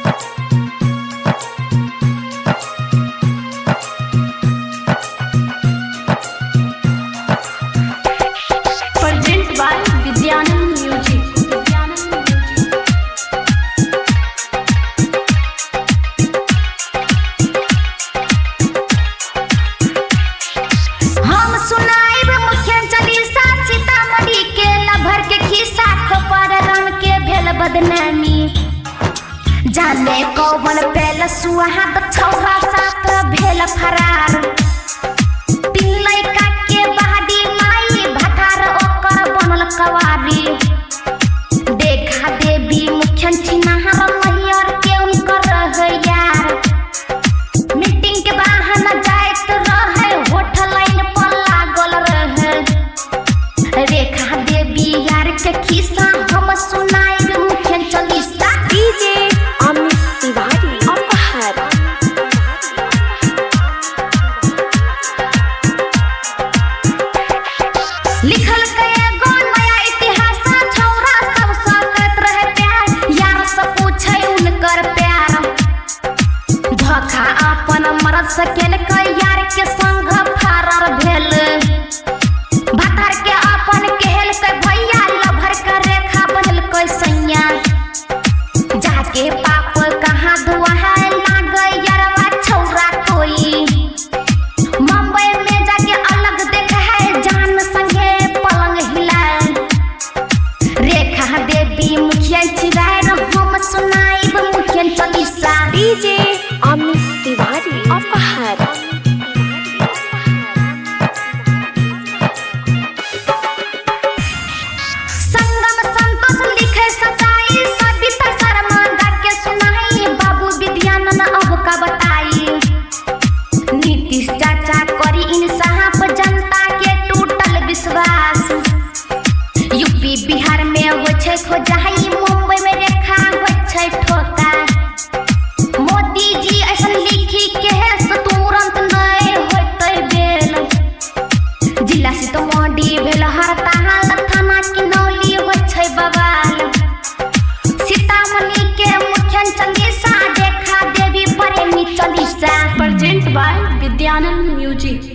Present by Vidyanand music. Vidyanand music. हम सुनाइब मुखिया चालीसा, सीतामढ़ी के लभर के खिस्सा, खोपर राम के भेल बदनामी। जाने कौन पेल सुहाद छौरा साथ भेल फरार। तीन लड़का के बहादी माई भथार ओकर बनल कवारी। देखा देवी मुखिया छिनहार मैयर के उनकर रहै यार। मीटिंग के बहाना जाइत रहे, होठ लाइन पर लागल रहे। रेखा देवी यार के खिस्सा हम सुनाइब मुखिया चालीसा। डीजे अमित तिवारी अपहर। लिखल के एगो नया इतिहास, छौरा सब करत रहे प्यार, यार सब पूछे उनकर प्यार। धोखा अपन मरद से केलकै, यार के संग फरार भेल। भतार के अपन केलकै भैया, लभर के रेखा बनलकै सैया। जाके पाप कहाँ धुआ है लागे यारवा छौरा कोई। मुंबई में जाके अलग देख है, जान संगे पलंग हिलाए। रेखा देवी मुखिया चिराय, हम सुनाइब मुखिया चालीसा। डीजे अमित तिवारी अपहर। संगम संतोष लिखे सच्चाई, सविता शर्मा गा के सुनाई। बाबू विद्यानंद अब का बताई, नीतीश चाचा करी इंसाफ, जनता के टूटल विश्वास। यूपी बिहार में हो छै खोजाई, मुंबई में रेखा हो छै ठोका। मोदी जी ऐसन लिखी के है से तुरंत नहीं होतै बेल। जिला सीतामढ़ी भेल हड़ताल, थाना किनौली होइ छै बवाल। सीतामढ़ी के मुखिया चालीसा, रेखा देवी प्रेमी Chalisa. Present by Vidyanand music.